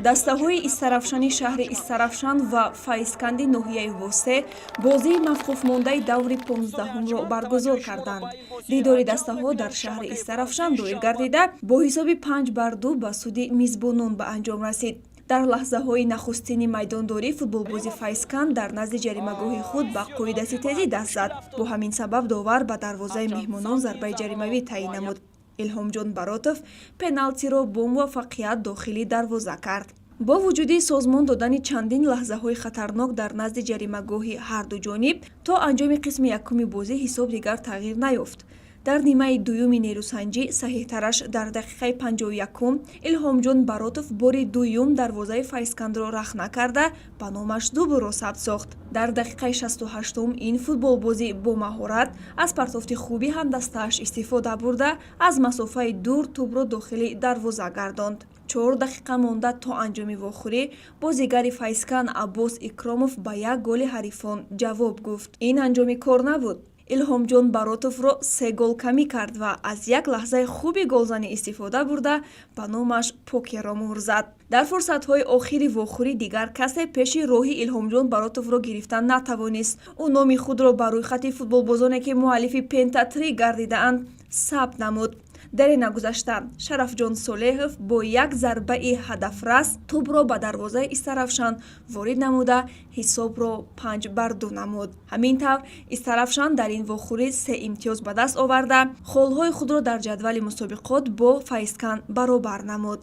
Дастаҳои Истаравшани шаҳри Истаравшан ва Файзканди ноҳияи Восе бозии мавқуфмондаи даври 15-умро баргузор карданд. Дидори дастаҳо дар шаҳри Истаравшан доир гардида, бо ҳисоби 5 бар 2 ба суди мизбонон ба анҷом расид. Дар лаҳзаҳои нахустини майдондорӣ футболбози Файзканд дар назди ҷаримагоҳи худ ба қоидаситезӣ даст зад. Бо ҳамин сабаб довар ба дарвозаи меҳмонон зарбаи ҷаримавӣ таъин намуд. Илҳомҷон Баротов пеналтиро бо муваффақият дохили дарвоза кард. Бо вуҷуди созмон додани чандин лаҳзаҳои хатарнок дар назди ҷаримагоҳи ҳарду ҷониб, то анҷоми қисми якуми бозӣ ҳисоб дигар тағйир наёфт. Дар нимаи дуюми нерӯсанҷӣ, саҳиҳтараш дар дақиқаи 51-ум, Илҳомҷон Баротов бори дуюм дарвозаи Файзкандро рахна карда, ба номаш дублро сабт сохт. Дар дақиқаи 68-ум ин футболбозӣ бо маҳорат аз партофти хуби ҳамдастааш истифода бурда, аз масофаи дур тӯбро дохили дарвоза гардонд. 4 дақиқа монда то анҷоми вохӯрӣ бозигари Файзканд Аббос Икромов ба як голи ҳарифон ҷавоб гуфт. Ин анҷоми кор набуд. Илҳомҷон Баротовро се гол камӣ кард ва аз як лаҳзаи хуби голзанӣ истифода бурда, ба номаш покерро муҳр зад. Дар фурсатҳои охири вохӯрӣ дигар касе пеши роҳи Илҳомҷон Баротовро гирифта натавонист. Ӯ номи худро ба рӯйхати футболбозоне, ки муаллифи пентатрик гардидаанд, сабт намуд. Дере нагузашта Шарафҷон Солеҳов бо як зарбаи ҳадафрас тӯбро ба дарвозаи Истаравшан ворид намуда, ҳисобро 5 бар 2 намуд. Ҳамин тавр, Истаравшан дар ин вохӯрӣ се имтиёз ба даст оварда, холҳои худро дар ҷадвали мусобиқот бо Файзканд баробар намуд.